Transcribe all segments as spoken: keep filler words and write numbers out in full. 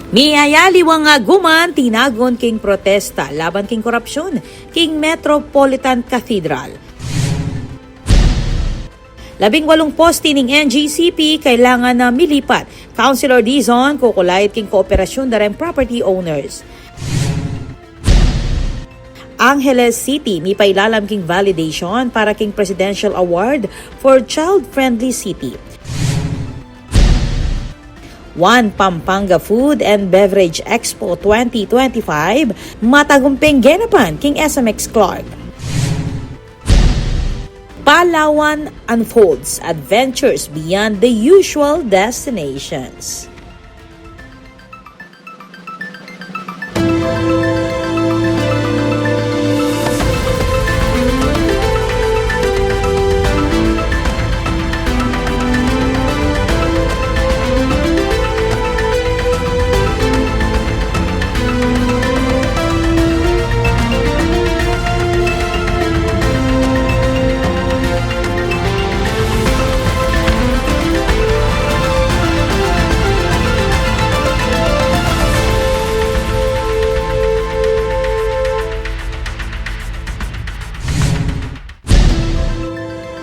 Miyayaliwang aguman tinagun king protesta laban king korapsyun king Metropolitan Cathedral. Labing walung posti ning N G C P kailangan na milipat. Councilor Dizon kukulait king kooperasyon da reng property owners. Angeles City mipailalam king validation para king Presidential Award for Child-Friendly City. One Pampanga Food and Beverage Expo twenty twenty-five matagumpeng genapan king S M X Clark. Palawan unfolds adventures beyond the usual destinations.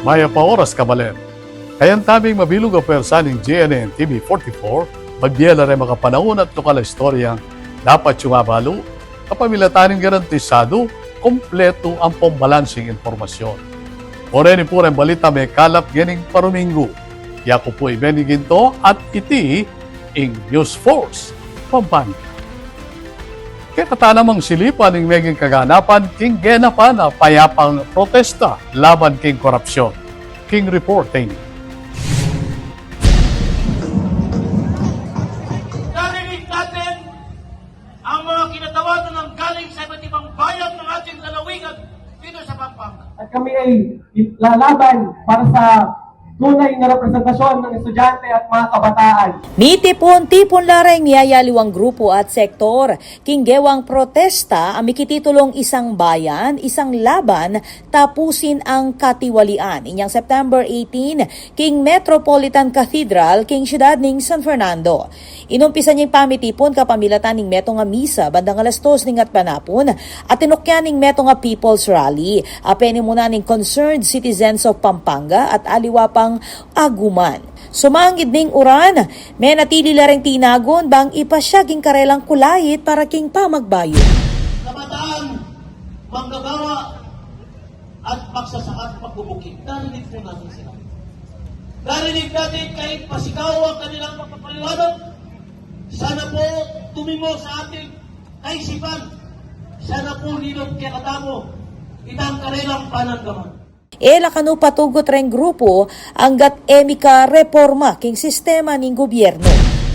Mayap a oras, kabalen. Kayabe taming mabilug a pwersa ning G N N T V forty-four, mabie la reng makapanahun at lokal a istoryang dapat yung abalu, kapamilatan ning garantisadu, kompletu ampong balanseng impormasyon. Oreni pu reng balita mekalap ngening paruminggu. Yaku pu i Benny Ginto at iti ing News Force Pampanga. Kekatamu namang silipan ing meging kaganapan king genapan a payapang protesta laban king korapsyon. King reporting. Narinig natin ang mga kinatawanan ng galing sa iba't ibang bayan ng ating lalawigan dito sa Pampanga. At kami ay lalaban para sa tunay na representasyon ng estudyante at mga kabataan. Mitipun-tipun la reng miyayaliwang grupu at sektor king gewang protesta a mikititulung Isang Bayan, Isang Laban, Tapusin ang Katiwalian, inyang September eighteen, king Metropolitan Cathedral king siyudad ning San Fernando. Inumpisa ning pamitipun kapamilatan ning metung a misa bandang alas dos ning atbanapun at tinukyan ning metung a people's rally a penimunan ning Concerned Citizens of Pampanga at aliwa pang aguman. Sumangid ning uran, menatili la reng tinagun bang ipasyag ing karelang kulait para king pamagbayu. Kabataan, manggagawa, at magsasaka at magbubukid. Narinig po natin sila. Narinig natin kahit pasigaw ang kanilang pagpapaliwanag. Sana po tumimo sa ating kaisipan. Sana po linop kekatamu itang karelang panamdaman. E la kanu patugut reng grupu anggat e mika reforma king sistema ning gubyernu.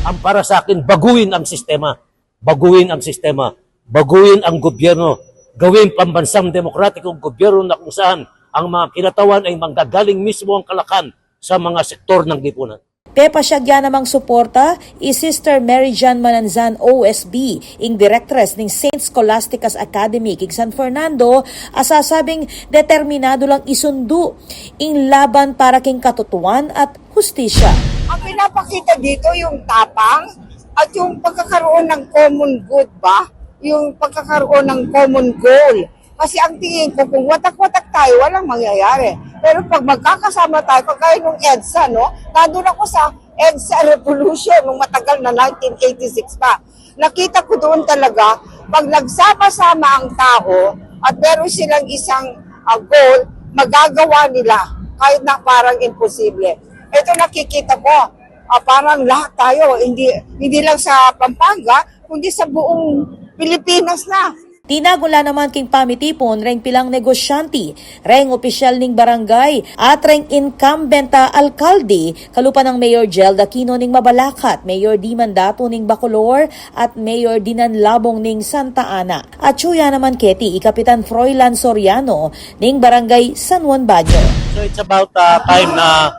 Ang para sa akin, baguhin ang sistema. Baguhin ang sistema, baguhin ang gobyerno, gawing pambansang demokratikong gobyerno na kung saan ang mga kinatawan ay manggagaling mismo ang kalakan sa mga sektor ng lipunan. Pepasyag ya namang suporta i Sister Mary Jane Mananzan, O S B, ing direktres ning Saint Scholastica's Academy king San Fernando, a sasabing determinadu lang isundu ing laban para king katutuan at hustisya. Ang pinapakita dito yung tapang at yung pagkakaroon ng common good ba? Yung pagkakaroon ng common goal. Kasi ang tingin ko, kung watak-watak tayo, walang mangyayari. Pero pag magkakasama tayo, kagaya nung EDSA, no? Nandun ako sa EDSA Revolution nung matagal na, nineteen eighty-six pa. Nakita ko doon talaga, pag nagsama-sama ang tao at meron silang isang, ah, goal, magagawa nila kahit na parang imposible. Ito nakikita ko, ah, parang lahat tayo, hindi, hindi lang sa Pampanga, kundi sa buong Pilipinas na. Tinagun la naman king pamitipun reng pilang negosyante, reng opisyal ning barangay, at reng incumbent a alkalde, kalupa nang Mayor Jel Aquino ning Mabalacat, Mayor Dee Mandato ning Bacolor, at Mayor Dinan Labong ning Santa Ana. Atyu ya naman keti i Kapitan Froilan Soriano ning Barangay San Juan Baño. So it's about, uh, time na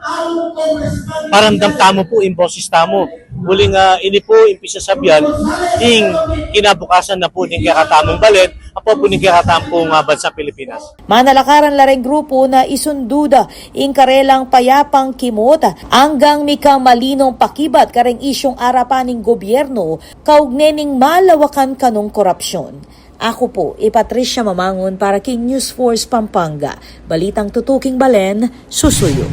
paramdam tamu pu ing boses tamu. Uling, ah, ini pu ing pisasabian ning kinabukasan na pu ning kekatamung balen, ampon pu ning kekatamung, ah, bansang Pilipinas. Manalakaran la reng grupu na isundu da ing karelang payapang kimot anggang mika malinong pakibat kareng isyung arapan ning gobyernu kaugne ning malawakan kanung korapsyon. Aku pu i Patricia Mamangun para king News Force Pampanga. Balitang tutuking balen, susuyu.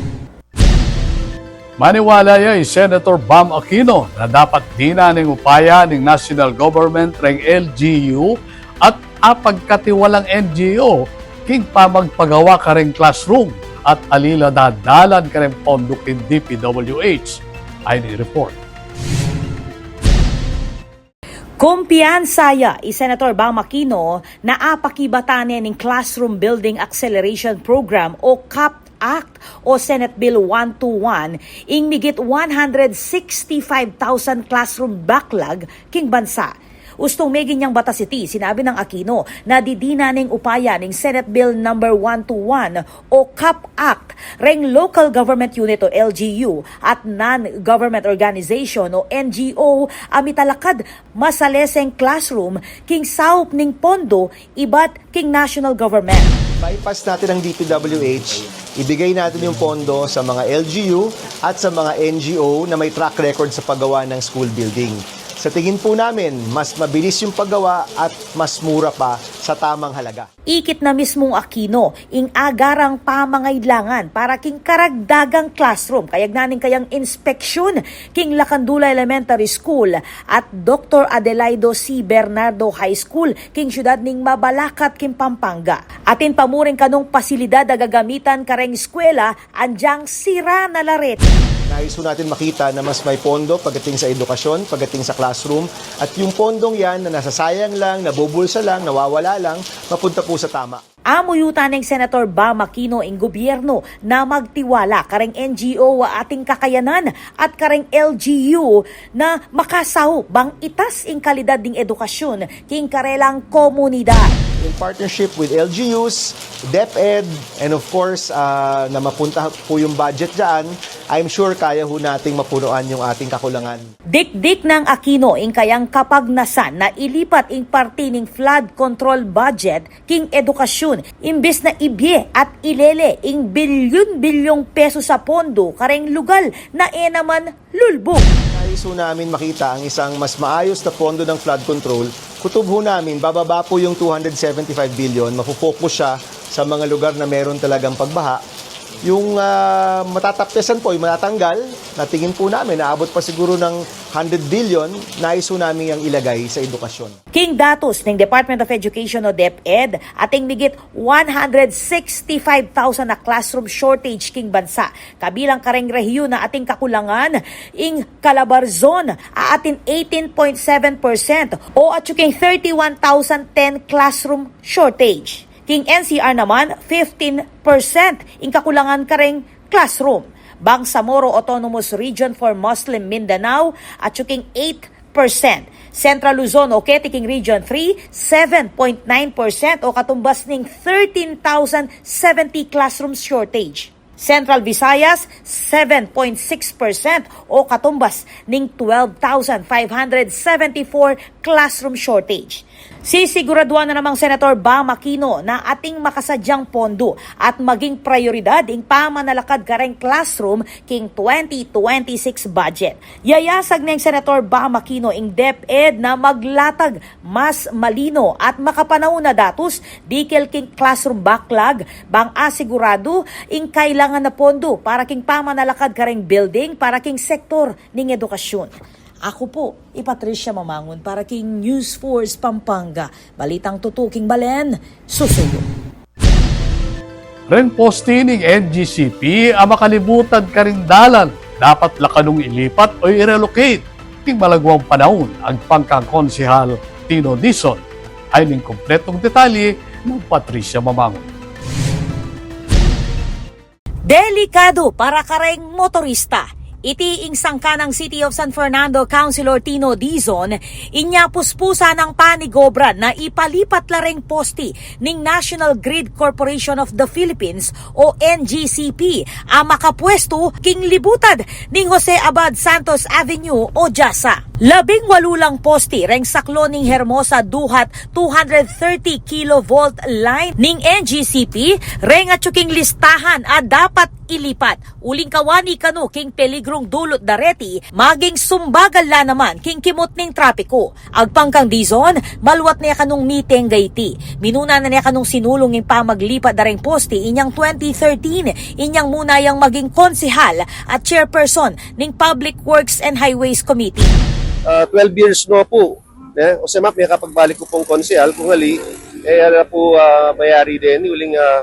Maniwala ya i Senator Bam Aquino na dapat dinan ning upaya ning national government reng L G U at apagkatiwalang N G O king pamagpagawa kareng classroom at ali la dadalan kareng pondo king D P W H. Ay ni report. Kumpiyansa ya i Senator Bam Aquino na apakibatan ne ning Classroom Building Acceleration Program o CAPT Act o Senate Bill one two one ing migit one hundred sixty-five thousand classroom backlog king bansa. Ustung meging yang batas iti, sinabi nang Aquino na didinan ning upaya ning Senate Bill number one two one o CAPT Act reng local government unit o L G U at non-government organization o N G O a mitalakad masaleseng classroom king saup ning pondo ibat king national government. Bypass natin ang D P W H, ibigay natin yung pondo sa mga L G U at sa mga N G O na may track record sa paggawa ng school building. Sa tingin po namin, mas mabilis yung paggawa at mas mura pa sa tamang halaga. Ikit na mismung Aquino ing agarang pamangailangan para king karagdagang classroom kayagnan ning kayang inspeksyon king Lacandula Elementary School at Doctor Adelaido C. Bernardo High School king syudad ning Mabalacat king Pampanga. Atin pa mu ring kanung pasilidad a gagamitan kareng eskwela anjang sira na la reti. Nais ho natin makita na mas may pondo pagdating sa edukasyon, pagdating sa classroom, at yung pondong yan na nasasayang lang, nabubulsa lang, nawawala lang, mapunta po sa tama. Amuyutan neng Senator Bam Aquino ing gobyernu na magtiwala kareng N G O a ating kakayanan at kareng L G U na makasaup bang itas ing kalidad ning edukasyon king karelang komunidad. In partnership with L G Us, DepEd, and of course, ah, na mapunta po yung budget dyan, I'm sure kaya ho nating mapunuan yung ating kakulangan. Dikdik nang Aquino ing kayang kapagnasan na ilipat ing parti ning flood control budget king edukasyon, imbis na ibie at ilele ing bilyun-bilyung pesos a pondo kareng lugal na e naman lulbug. Nais ho namin makita ang isang mas maayos na pondo ng flood control. Kutob ho namin, bababa po yung two hundred seventy-five billion, mafo-focus siya sa mga lugar na meron talagang pagbaha. Yung, ah, matatapyasan po, yung matatanggal, na tingin po namin, naabot pa siguro ng hundred billion, nais ho namin yang ilagay sa edukasyon. King datus ning Department of Education o DepEd, ating migit one hundred sixty-five thousand a classroom shortage king bansa. Kabilang kareng rehiyon na ating kakulangan, ing Calabarzon, a atin eighteen point seven percent o atyu king thirty-one thousand ten classroom shortage. King N C R naman, fifteen percent ing kakulangan kareng classroom. Bangsamoro Autonomous Region for Muslim Mindanao, atyu king eight percent. Central Luzon o keti king Region three, seven point nine percent o katumbas ning thirteen thousand seventy classroom shortage. Central Visayas, seven point six percent o katumbas ning twelve thousand five hundred seventy-four classroom shortage. Sisiguraduan na namang Senator Bam Aquino na ating makasadyang pondo at maging prayoridad ing pamanalakad kareng classroom king twenty twenty-six budget. Yayasag neng Senator Bam Aquino ing DepEd na maglatag mas malino at makapanaun a datus dikil king classroom backlog bang asiguradu ing kailangan na pondo para king pamanalakad kareng building para king sektor ning edukasyon. Aku pu i Patricia Mamangun para king News Force Pampanga. Balitang tutuking balen, susuyu. Reng posti ning N G C P a makalibutan karing dalan, dapat la kanung ilipat o i-relocate king malagwang panaun, agpang kang Konsehal Tino Dizon. Ay ning kumpletong detalye nang Patricia Mamangun. Delikadu para kareng motorista. Iti ing sangkan nang City of San Fernando Councilor Tino Dizon, inya puspusan nang panigobra na ipalipat la reng posti ning National Grid Corporation of the Philippines o N G C P a makapwestu king libutad ning Jose Abad Santos Avenue o Jasa. Labing walu lang posti reng saklo ning Hermosa Duhat two hundred thirty kilovolt line ning N G C P reng atyu king listahan a dapat ilipat. Uling kawani kanu king peligrung dulut da reti, maging sumbagal la naman king kimut ning trapiku. Agpang kang Dizon, maluat ne kanung meeting a iti. Minuna na ne kanung sinulung ing pamaglipat da reng posti inyang twenty thirteen, inyang muna yang maging konsehal at chairperson ning Public Works and Highways Committee. Ah, twelve years no pu. Ne? O se map, mekapagbalik ku pung konsehal, kung ali, e, ala pu, ah, mayari deni, uling, ah,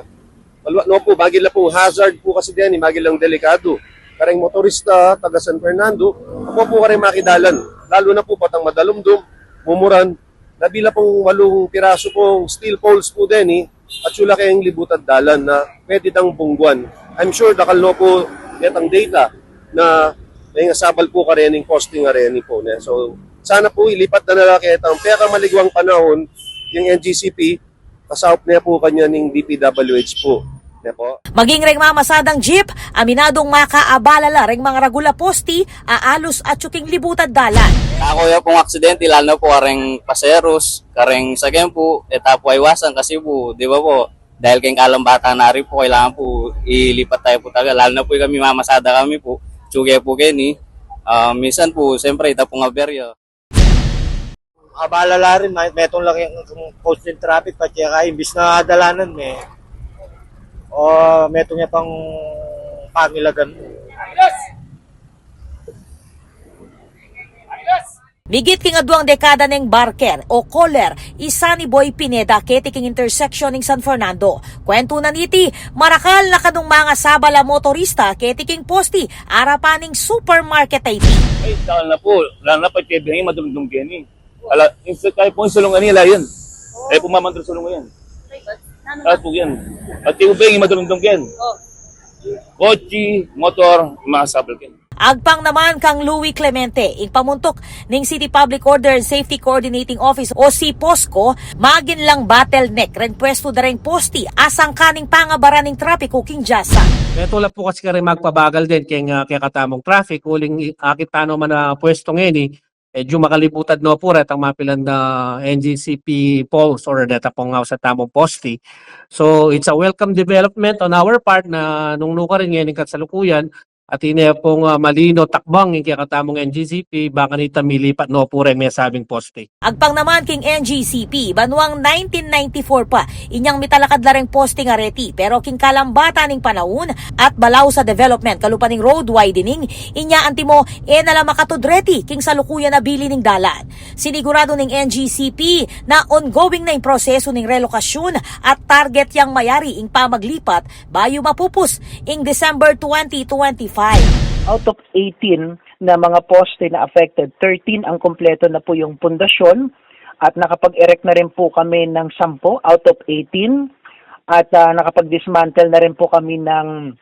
maluat no pu, magin la pung hazard pu kasi deni, magin lang delikadu. Kareng motorista, taga San Fernando, apo pu kareng makidalan. Lalu na pu patang madalumdum, mumuran, labing walung pirasu pung steel poles pu deni, at sula keng libutad dalan na pwede dang bungguan. I'm sure dakal no pu detang data na mengasabal pu karening posting a reni pu, ne? So, sana pu ilipat na la ketang pekamaligwang panahun ing N G C P, kasaup ne pu kanyan ing D P W H pu, ne pu. Maging reng mamasadang jeep, aminadung makaabala la reng mangaragul a posti a alus atyu king libutad dalan. Kakuya pung aksidente, lalu na pu kareng paseros, kareng saken pu, e ta pu aiwasan kasi pu, di ba pu, dahil keng kalambatan na rin pu, kailangan pu ilipat tayu pu talaga, lalu na pu kami mamasada kami pu, tsuke pu keni, ah, minsan pu, siyempre, ita pung aberya. Abala la rin, may, metung lang yung posting traffic, pati kaya imbis na dalanan, may, o, metung ya pang pangilagan. Migit king aduang dekada neng barker o caller i Sunny Boy Pineda keti king intersection ning San Fernando. Kwentu na niti, marakal na kanung mangasabal a motorista keti king posti arapan ning supermarket a iti. Ay, dakal na pu, lalu na pati keng madumdum keni. Ala, insa, kaya pu ing salungan nila yan. Kaya pu mamantra salungan yan. Ala pu yan. Pati ubing madumdum ken. Kotse, motor, mangasabal ken. Agpang naman kang Louie Clemente, ing pamuntuk ning City Public Order and Safety Coordinating Office o C POSCO, magin lang bottleneck reng pwestu da reng posti a sangkan ning pangabaran ning trapiku king Jasa. Metung la pu kasi kareng magpabagal den keng, ah, kekatamung traffic, uling akit tana man a pwestu ngeni, medyu makalibutad no pu retang mapilan a N G C P poles or deta pung ausan tamung posti. So it's a welcome development on our part na nung nukarin ngeni ing kasalukuyan, at ine pung, ah, malino takbang ing kekatamung N G C P, bang kanita milipat no pu reng mesabing posti. Agpang naman king N G C P, banuang nineteen ninety-four pa inyang mitalakad la reng posting a reti, pero king kalambatan ning panaun at balaus a development kalupa ning road widening, inya antimo e na la makatud reti king salukuyan a bili ning dalan. Siniguradu ning N G C P na ongoing na ing prosesu ning relokasyun at target yang mayari ing pamaglipat bayu mapupus ing December twenty twenty-five. Out of eighteen na mga poste na affected, thirteen ang kumpleto na po yung pundasyon at nakapag-erect na rin po kami ng sampu out of eighteen at, ah, nakapag-dismantle na rin po kami ng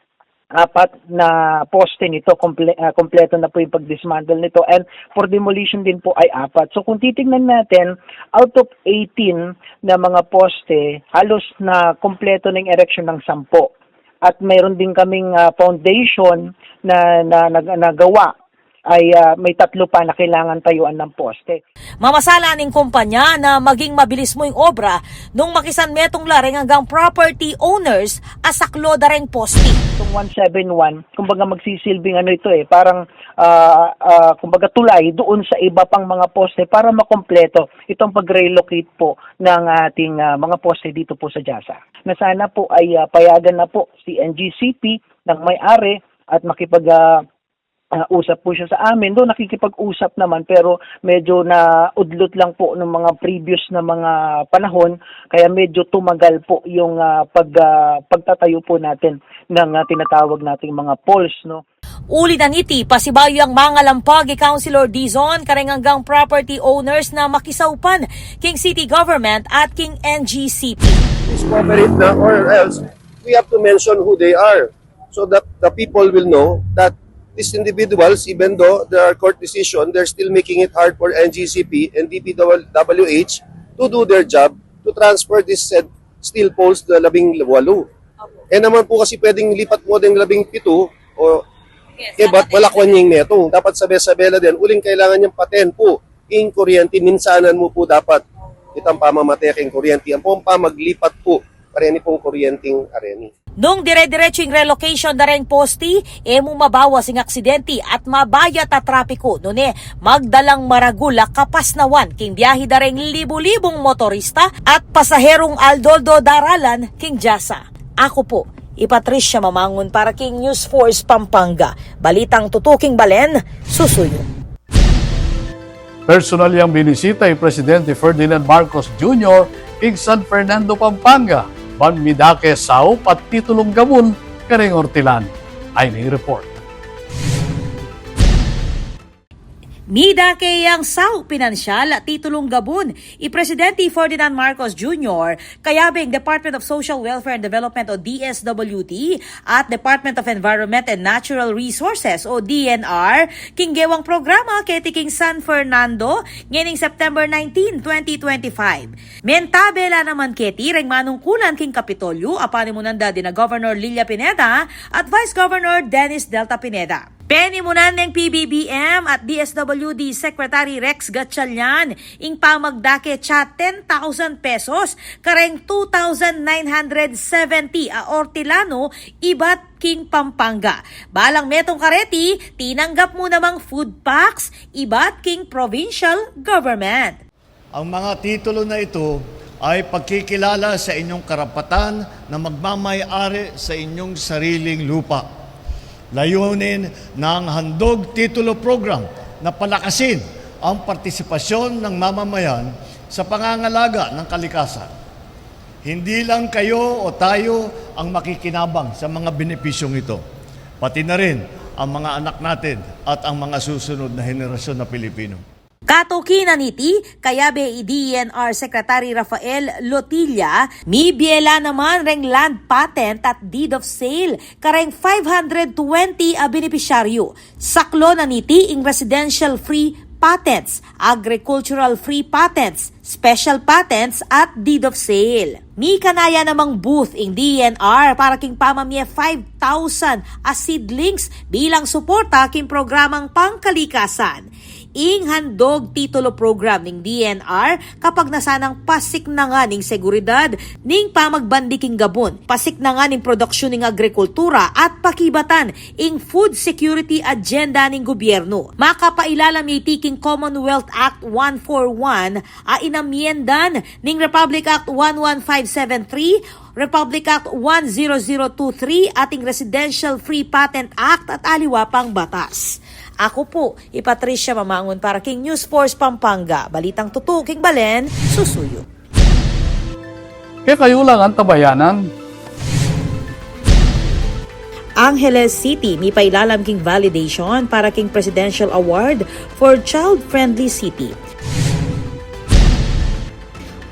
apat na poste nito, komple-, ah, kompleto na po yung pag-dismantle nito, and for demolition din po ay apat. So kung titingnan natin, out of eighteen na mga poste, halos na kompleto na yung erection ng sampu. At mayroon din kaming, ah, foundation na, na, na nagawa ay, ah, may tatlo pa na kailangan tayuan ng poste. Mamasala ning kumpanya na maging mabilis mu ing obra nung makisan metung la reng anggang property owners a saklo da reng poste. Itong one seven one, kumbaga magsisilbing ano ito eh, parang, ah, ah, kumbaga tulay doon sa iba pang mga poste para makompleto itong pag-relocate po ng ating, ah, mga poste dito po sa Jasa. Na sana po ay, ah, payagan na po si N G C P ng may-ari at makipag, ah, ah, usap po siya sa amin. Doon nakikipag-usap naman pero medyo naudlot lang po ng mga previous na mga panahon kaya medyo tumagal po yung, ah, pag, ah, pagtatayo po natin ng, ah, tinatawag nating mga poles, no? Uli na niti, pasibayu yang mangalampag i Councilor Dizon kareng anggang property owners na makisaupan king city government at king N G C P. Please cooperate na or else we have to mention who they are so that the people will know that These individuals, even though there are court decision, they're still making it hard for N G C P and D P W H to do their job, to transfer this said steel poles na labing walu. E naman po kasi pwedeng lipat mo din labing pitu o e ba't malakwan niya yung metung. Dapat sabe-sabe la din. Uling kailangan niyang paten po ing kuryente, minsanan mo po dapat itang pamamateke ing kuryente. Ang pong pamaglipat po, kareni pong kuryenteng areni. Nung dire-diretso ing relocation da reng poste, e mu mabawas ing aksidente at mabayat a trapiko, nune magdalang maragul a kapasnawan king biahe da reng libu-libung motorista at pasaherung aldo-aldo daralan king dyasa. Aku pu, i Patricia Mamangun para king News Force Pampanga. Balitang tutuking balen, susuyu. Personal yang binisita i Presidente Ferdinand Marcos Junior king San Fernando, Pampanga, ban midake saup at titulung gabun karing ortilan. Ayni ing report. Midake yang saup, pinansyal at titulung gabun i Presidente Ferdinand Marcos Junior kayabe ing Department of Social Welfare and Development o D S W D at Department of Environment and Natural Resources o D N R king gewang programa keti king San Fernando ngening September nineteen, twenty twenty-five. Mentabe la naman keti reng manungkulan king Kapitolyo a panimunan da dina Governor Lilia Pineda at Vice Governor Dennis Delta Pineda. Penimunan neng P B B M at D S W D Secretary Rex Gatchalian ing pamagdake tsa ten thousand pesos kareng two thousand nine hundred seventy a ortilano ibat king Pampanga. Balang metung kareti, tinanggap mu namang food packs ibat king provincial government. Ang mga titulo na ito ay pagkikilala sa inyong karapatan na magmamay-ari sa inyong sariling lupa. Layunin ng Handog Titulo Program na palakasin ang partisipasyon ng mamamayan sa pangangalaga ng kalikasan. Hindi lang kayo o tayo ang makikinabang sa mga benepisyong ito, pati na rin ang mga anak natin at ang mga susunod na henerasyon na Pilipino. Katuki na niti, kayabe i D E N R Secretary Rafael Lotilla, mibie la naman reng land patent at deed of sale kareng five hundred twenty a benepisyaryo. Saklu na niti ing residential free patents, agricultural free patents, special patents at deed of sale. Mikanaya namang booth ing D E N R para king pamamie five thousand a seedlings bilang suporta king programang pangkalikasan. Ing Handog Titulo Program ning D E N R kapagnasan nang pasiknangan ing seguridad ning pamagbandi king gabun, pasiknangan ing produksyun ning agrikultura at pakibatan ing food security agenda ning gobyernu. Makapailalam iti king Commonwealth Act one four one a inamyendan ning Republic Act one one five seven three, Republic Act one zero zero two three, at ing Residential Free Patent Act at aliwa pang batas. Aku pu, i Patricia Mamangun para king News Force Pampanga, balitang tutu king balen, susuyu. Kekayu lang, antabayanan. Angeles City, mipailalam king validation para king Presidential Award for Child-Friendly City.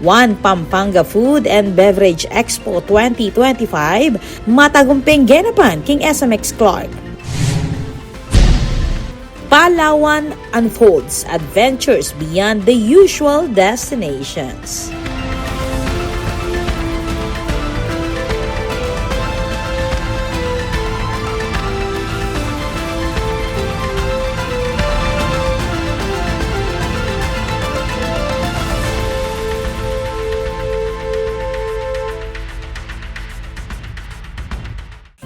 One Pampanga Food and Beverage Expo twenty twenty-five, matagumpeng genapan king S M X Clark. Palawan unfolds adventures beyond the usual destinations.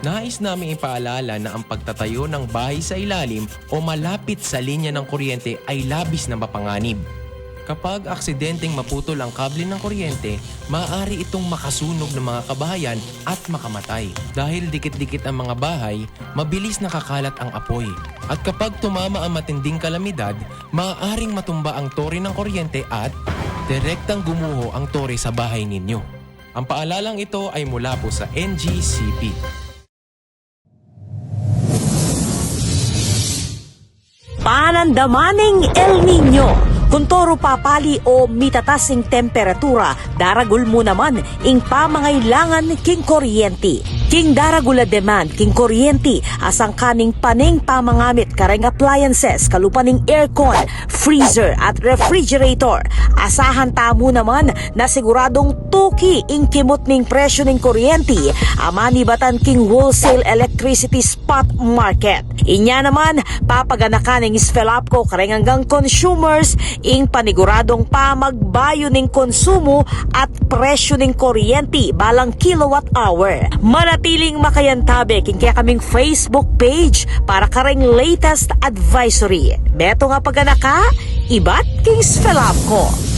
Nais naming ipaalala na ang pagtatayo ng bahay sa ilalim o malapit sa linya ng kuryente ay labis na mapanganib. Kapag aksidenteng maputol ang kable ng kuryente, maaari itong makasunog ng mga kabahayan at makamatay. Dahil dikit-dikit ang mga bahay, mabilis nakakalat ang apoy. At kapag tumama ang matinding kalamidad, maaaring matumba ang tore ng kuryente at direktang gumuho ang tore sa bahay ninyo. Ang paalalang ito ay mula po sa N G C P. Panandaman ning El Niño. Kun toro papali o mitatas ing temperatura, daragul mu naman ing pamangailangan king kuryente. King daragul a demand king kuryenti, a sangkan ning paneng pamangamit kareng appliances kalupa ning aircon, freezer at refrigerator, asahan tamu naman na siguradung tuki ing kimut ning presyu ning kuryenti a manibatan king wholesale electricity spot market. Inya naman, papaganakan ning SFELAPCO kareng anggang consumers ing paniguradung pamagbayu ning konsumu at presyu ning kuryenti balang kilowatt hour. Manatiling makayantabe king kekaming Facebook page para kareng latest advisory. Beto nga paganaka, ibat king SFELAPCO.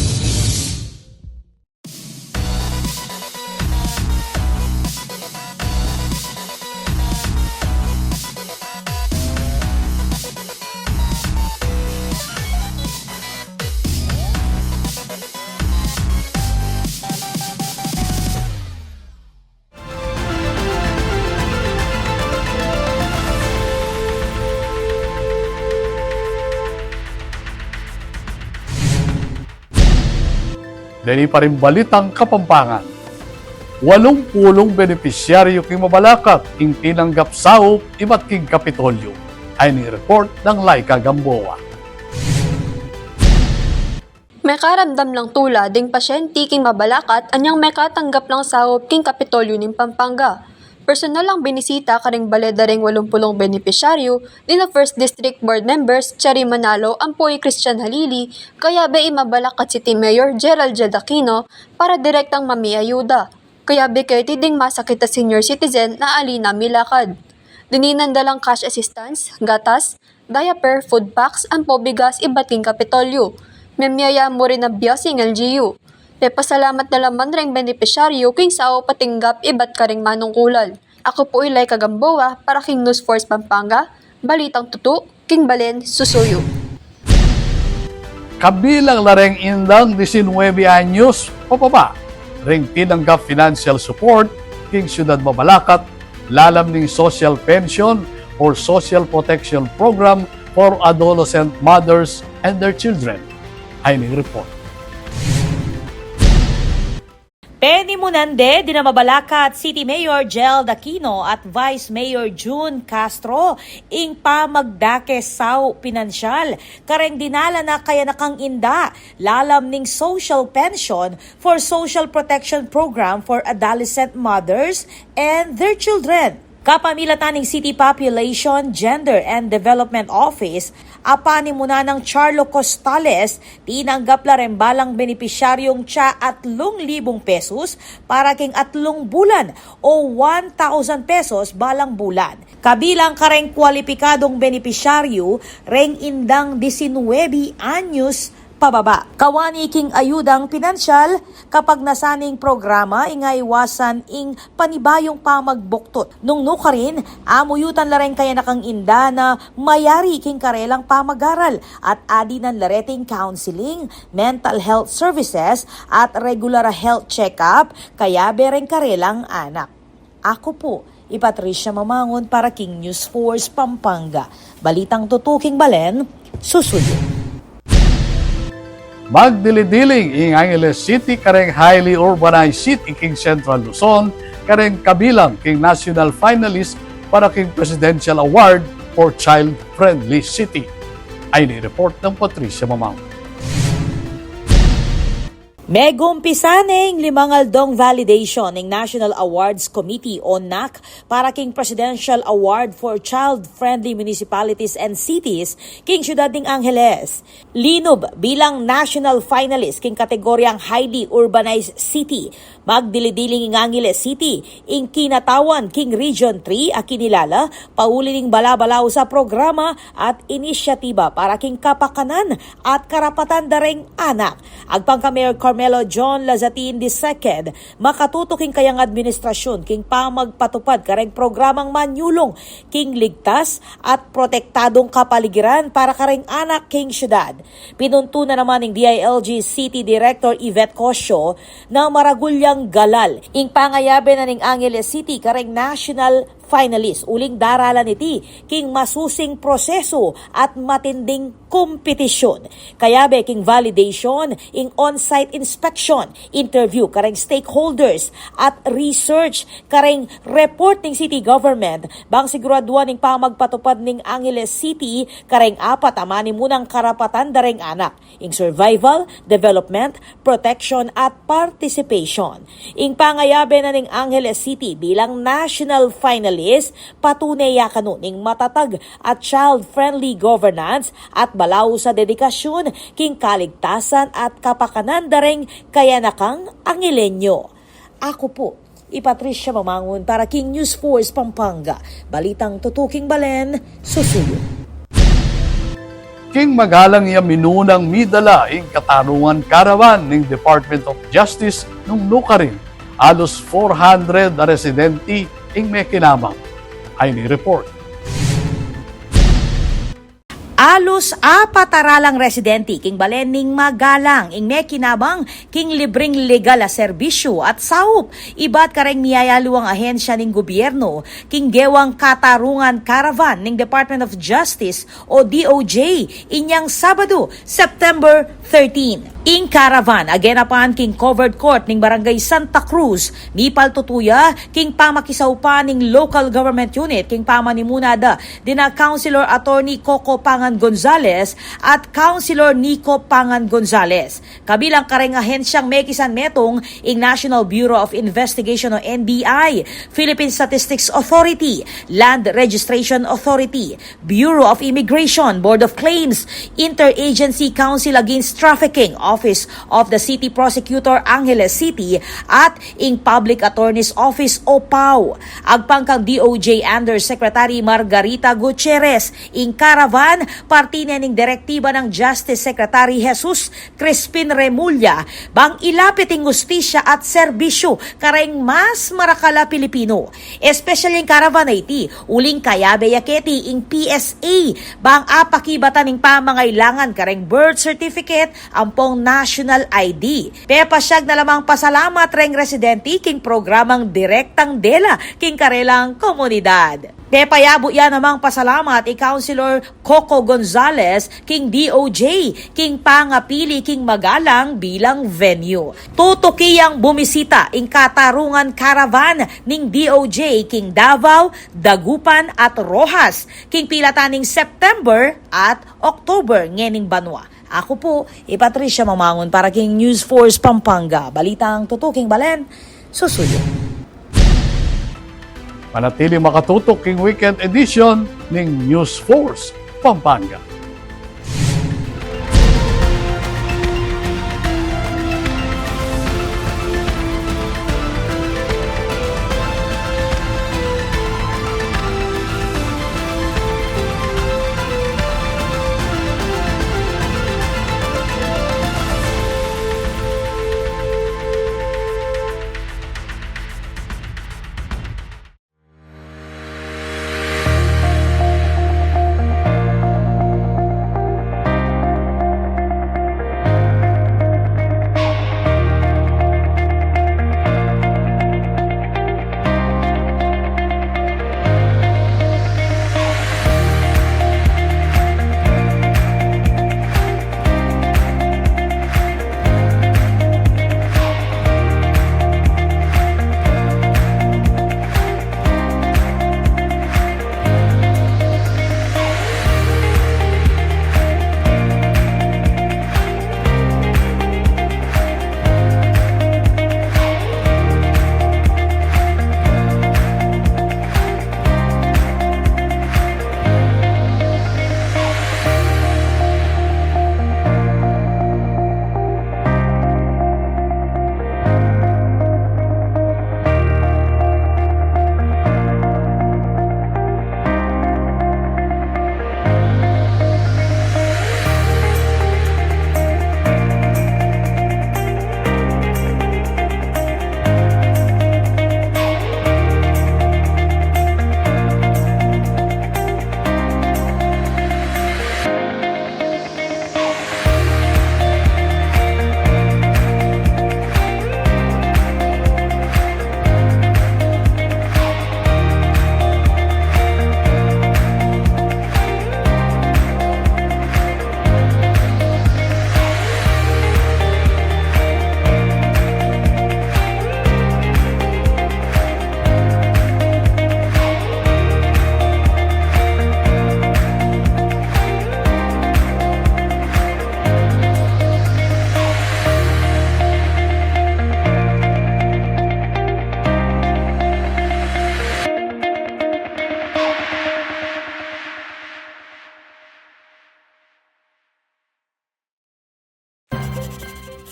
Deni pa ring balitang Kapampangan. Walung pulung benepisyaryu king mabalakat ing tinanggap saup ibat king Kapitolyo. Ayni ing report nang Laika Gamboa. Mekaramdam lang tula ding pasyente king mabalakat anyang mekatanggap lang saup king Kapitolyo ning Pampanga. Personal lang binisita karing bale da ring walumpulung benepisyaryu nina First District Board Members Cherry Manalo ampo i Christian Halili, kayabe i Mabalacat City Mayor Gerald Jed Aquino para direktang mamiayuda. Kayabe keti ding masakit a senior citizen na ali na milakad. Dininan da lang cash assistance, gatas, diaper, food packs, ampo bigas ibat king Kapitolyo. Memiaya mu rin a blessing L G U. Pepasalamat na la man reng benepisyaryu king saup a tinggap ibat karing manungkulan. Aku pu i Laika Gamboa para king News Force Pampanga, balitang tutu, king balen susuyu. Kabilang la reng indang disinwebe anyos pababa reng tinanggap financial support king Syudad Mabalacat lalam ning Social Pension or Social Protection Program for Adolescent Mothers and their Children. Ayni ing report. Penimunan de dina Mabalacat City Mayor Gerald Aquino at Vice Mayor Jun Castro ing pamagdake saup pinansyal kareng dinalan a kayanakang inda lalam ning Social Pension for Social Protection Program for Adolescent Mothers and their Children. Kapamilatan ning City Population, Gender and Development Office, a panimunan nang Charlo Costales, tinanggap la reng balang benepisyaryung tsa atlung libung pesos para king atlung bulan o one thousand pesos balang bulan. Kabilang kareng kwalipikadung benepisyaryu reng indang disinwebe anyos pababa. Kawani king ayudang pinansyal, kapag nasaning programa, ing aiwasan ing panibayung pamagbuktut. Nung nukarin, amuyutan la reng kayanakang inda na mayari king karelang pamagaral at adinan la reting counseling, mental health services, at regular a health check-up, kayabe reng karelang anak. Aku pu, i Patricia Mamangun para king News Force Pampanga. Balitang tutu king balen, susuyu. Magdilidiling ing Angeles City kareng highly urbanized city king Central Luzon, kareng kabilang king national finalist para king Presidential Award for Child Friendly City. Ayni ing report nang Patricia Mamangun. Megumpisa ne ing limang aldong validation ning National Awards Committee o NAC para king Presidential Award for Child Friendly Municipalities and Cities king Syudad ning Angeles. Linub bilang national finalist king kategoryang highly urbanized city, magdilidiling ing Angeles City ing kinatawan king Region three a kinilala pauli ning balabalaus a programa at inisyatiba para king kapakanan at karapatan da reng anak. Agpang ka Mayor Carmelo John Lazatin the second, makatutu king kayang administrasyun king pamagpatupad kareng programang manyulung king ligtas at protektadung kapaligiran para kareng anak king syudad. Pinuntunan naman ning D I L G City Director Yvette Cosio na maragul yang galal ing pangayabe na ning Angeles City kareng national finalist uling daralan iti king masusing prosesu at matinding kompetisyun. Kayabe king validation, ing on-site inspection, interview kareng stakeholders, at research kareng report ning city government, bang siguraduan ing pamagpatupad ning Angeles City kareng apat a manimunang karapatan da reng anak, ing survival, development, protection, at participation. Ing pangayabe na ning Angeles City bilang national finalist, patune ya kanu ning matatag at child-friendly governance at balaus a dedikasyun king kaligtasan at kapakanan da reng kayanakang Angelenyo. Aku pu i Patricia Mamangun para king News Force Pampanga. Balitang tutuking balen, susuyu. King Magalang ya minunang midala ing katarungan caravan ning Department of Justice nung nukarin. Alus four hundred a residente ing mekinabang. Ay ni report. Alus apat a ralang residente king balen ning Magalang ing mekinabang king libreng legal a serbisyu at saup ibat kareng miyayaluang ahensya ning gobyernu king gewang katarungan caravan ning Department of Justice o D O J inyang Sabadu, September thirteen. Ing caravan a genapan king covered court ning Barangay Santa Cruz, mipaltutu ya king pamakisaupan ning local government unit king pamanimuna da dina Councilor Attorney Coco Pangan Gonzales at Councilor Nico Pangan Gonzales. Kabilang kareng ahensyang mekisan metung ing National Bureau of Investigation o N B I, Philippine Statistics Authority, Land Registration Authority, Bureau of Immigration, Board of Claims, Interagency Council Against Trafficking, Office of the City Prosecutor, Angeles City, at ing Public Attorney's Office o PAO. Agpang kang D O J Undersecretary Margarita Gutierrez, ing caravan, parti ne ning direktiba nang Justice Secretary Jesus Crispin Remulla, bang ilapit ing hustisya at serbisyu kareng mas marakal a Pilipino. Espesyal ing caravan a iti, uling kayabe ya keti ing P S A, bang apakibatan ing pamangailangan kareng birth certificate ampong national I D. Pepasyag na la mang pasalamat reng residente king programang Direktang Dela king karelang komunidad. Pepayabu ya namang pasalamat i Councilor Coco Gonzales king D O J king pangapili king Magalang bilang venue. Tutuki yang bumisita ing katarungan caravan ning D O J king Davao, Dagupan at Roxas king pilatan ning September at October ngening banua. Aku pu i Patricia Mamangun para king News Force Pampanga. Balitang tutuking balen, susuyu. Manatiling makatutok king weekend edition ning News Force Pampanga.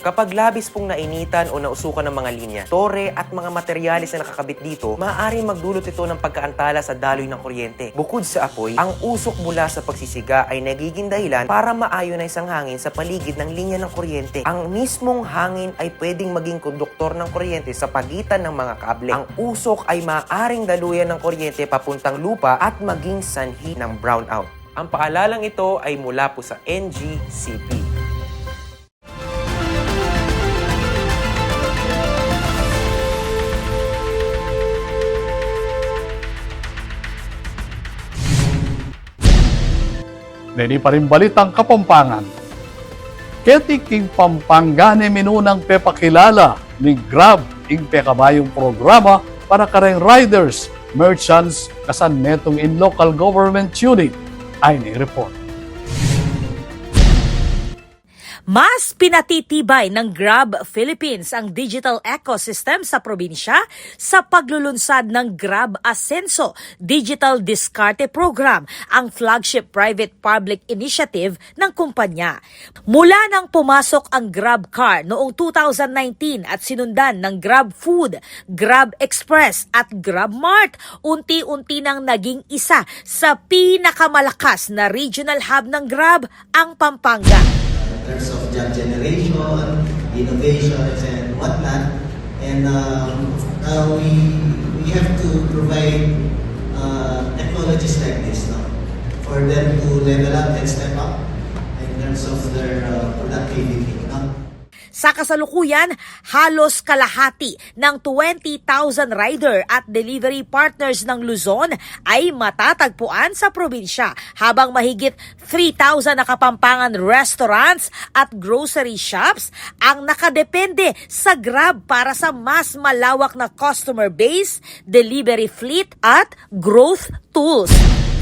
Kapag labis pong nainitan o nausukan ang mga linya, tore at mga materyales na nakakabit dito, maaaring magdulot ito ng pagkaantala sa daloy ng kuryente. Bukod sa apoy, ang usok mula sa pagsisiga ay nagiging dahilan para ma-ionize ang hangin sa paligid ng linya ng kuryente. Ang mismong hangin ay pwedeng maging konduktor ng kuryente sa pagitan ng mga kable. Ang usok ay maaaring daluyan ng kuryente papuntang lupa at maging sanhi ng brownout. Ang paalalang ito ay mula po sa N G C P. Neni pa rin balitang Kapampangan. Keti king Pampanga ne minunang pepakilala ning Grab ing pekabayung programa para kareng riders, merchants, kasan metung ing local government unit. Ayni ing report. Mas pinatitibay ng Grab Philippines ang digital ecosystem sa probinsya sa paglulunsad ng Grab Asenso Digital Diskarte Program, ang flagship private-public initiative ng kumpanya. Mula nang pumasok ang Grab Car noong two thousand nineteen at sinundan ng Grab Food, Grab Express at Grab Mart, unti-unti nang naging isa sa pinakamalakas na regional hub ng Grab ang Pampanga. In terms of job generation, innovations, and whatnot. And um, uh, we, we have to provide uh, technologies like this, no? For them to level up and step up in terms of their uh, productivity. No? Sa kasalukuyan, halos kalahati ng twenty thousand rider at delivery partners ng Luzon ay matatagpuan sa probinsya, habang mahigit three thousand na Kapampangan restaurants at grocery shops ang nakadepende sa Grab para sa mas malawak na customer base, delivery fleet at growth tools.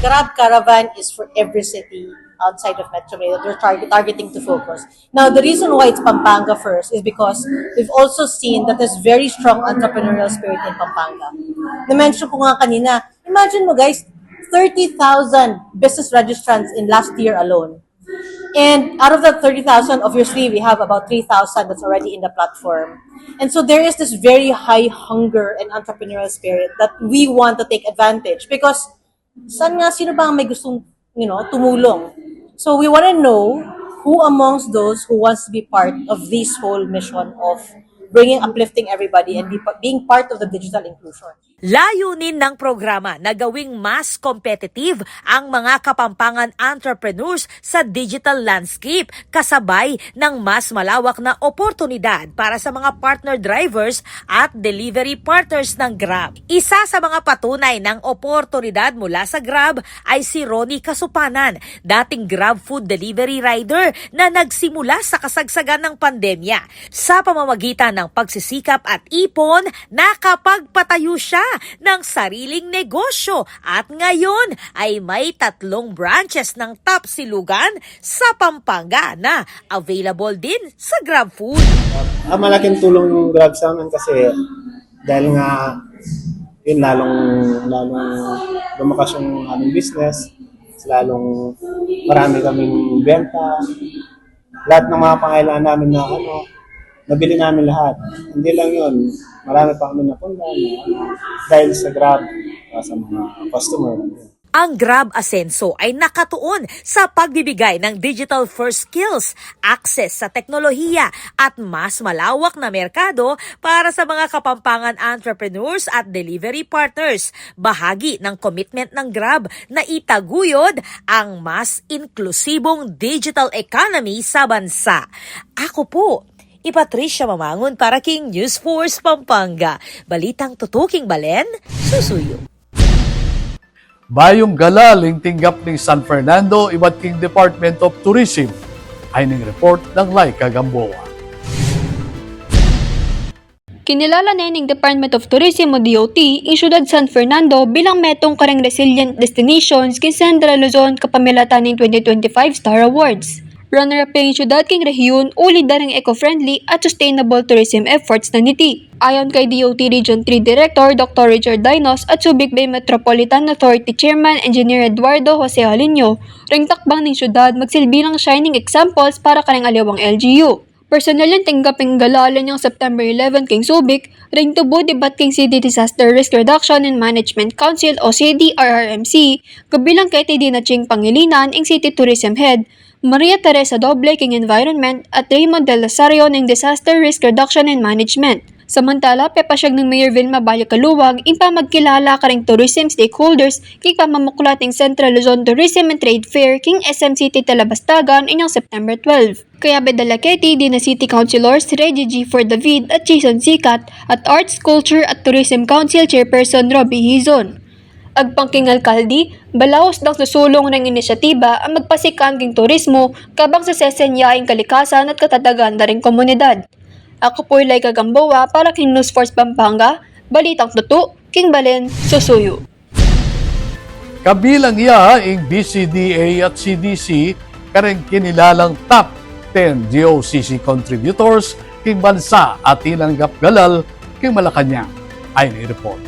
Grab Caravan is for every city outside of Metro Manila. We're target- targeting to focus. Now, the reason why it's Pampanga first is because we've also seen that there's very strong entrepreneurial spirit in Pampanga. Na-mention ko nga kanina, imagine mo guys, thirty thousand business registrants in last year alone. And out of that thirty thousand, obviously, we have about three thousand that's already in the platform. And so there is this very high hunger and entrepreneurial spirit that we want to take advantage because san nga, sino ba ang may gustong, you know, tumulong? So we want to know who amongst those who wants to be part of this whole mission of bringing, uplifting everybody and be, being part of the digital inclusion. Layunin ng programa na gawing mas competitive ang mga Kapampangan entrepreneurs sa digital landscape, kasabay ng mas malawak na oportunidad para sa mga partner drivers at delivery partners ng Grab. Isa sa mga patunay ng oportunidad mula sa Grab ay si Ronnie Kasupanan, dating Grab food delivery rider na nagsimula sa kasagsagan ng pandemya. Sa pamamagitan ng pagsisikap at ipon, nakapagpatayo siya ng sariling negosyo at ngayon ay may tatlong branches ng Tapsilugan sa Pampanga na available din sa GrabFood. Ah, malaking tulong yung Grab sa amin kasi dahil nga, yun, lalong, lalong lumakas yung aming business, lalong marami kaming benta. Lahat ng mga pangailangan namin na, ano, nabili namin lahat. Hindi lang yun, marami pa kami napunta na, ano, dahil sa Grab, ah, sa mga customer. Ang Grab Asenso ay nakatuon sa pagbibigay ng digital first skills, access sa teknolohiya, at mas malawak na merkado para sa mga Kapampangan entrepreneurs at delivery partners. Bahagi ng commitment ng Grab na itaguyod ang mas inklusibong digital economy sa bansa. Ako po, i Patricia Mamangun para king News Force Pampanga. Balitang tutuking balen, susuyu. Bayung galal ing tinggap ning San Fernando ibat king Department of Tourism. Ayni ing report nang Laika Gamboa. Kinilala ne ning Department of Tourism o D O T ing Syudad San Fernando bilang metung kareng resilient destinations king Central Luzon kapamilatan ning twenty twenty-five Star Awards. Runner-up ing syudad king rehiyun uli da ring eco-friendly at sustainable tourism efforts na niti. Ayon kay D O T Region three Director Doctor Richard Dainos at Subic Bay Metropolitan Authority Chairman Engineer Eduardo Jose Jaliño, ring takbang ning syudad magsilbi lang shining examples para kareng aliwang L G U. Personal yang tinggap ing galal inyang September eleven king Subic, ring tubu dibat king City Disaster Risk Reduction and Management Council o C D R R M C, kabilang keti dinatching pangilinan ing City Tourism Head, Maria Teresa Doble king Environment at Raymond Del Rosario ning Disaster Risk Reduction and Management. Samantala, pepasyag nang Mayor Vilma Balle Caluag ing pamagkilala karing tourism stakeholders king pamamuklat ning Central Luzon Tourism and Trade Fair king S M City Talabastagan inyang September twelve. Kayabe da la keti dina City Councilors Reggie G. David at Jason Sicat at Arts, Culture at Tourism Council Chairperson Robbie Hizon. Agpang king alkalde, balaus dang susulung reng inisyatiba a magpasikan king turismo kabang sasesenya ing kalikasan at katatagan da ring komunidad. Aku pu i Laika Gamboa para king News Force Pampanga, balitang tutu, king balen, susuyu. Kabilang ya ing D C D A at C D C kareng kinilalang top ten G O C C contributors king bansa a tinanggap galal king Malacañang. Ayni ing report.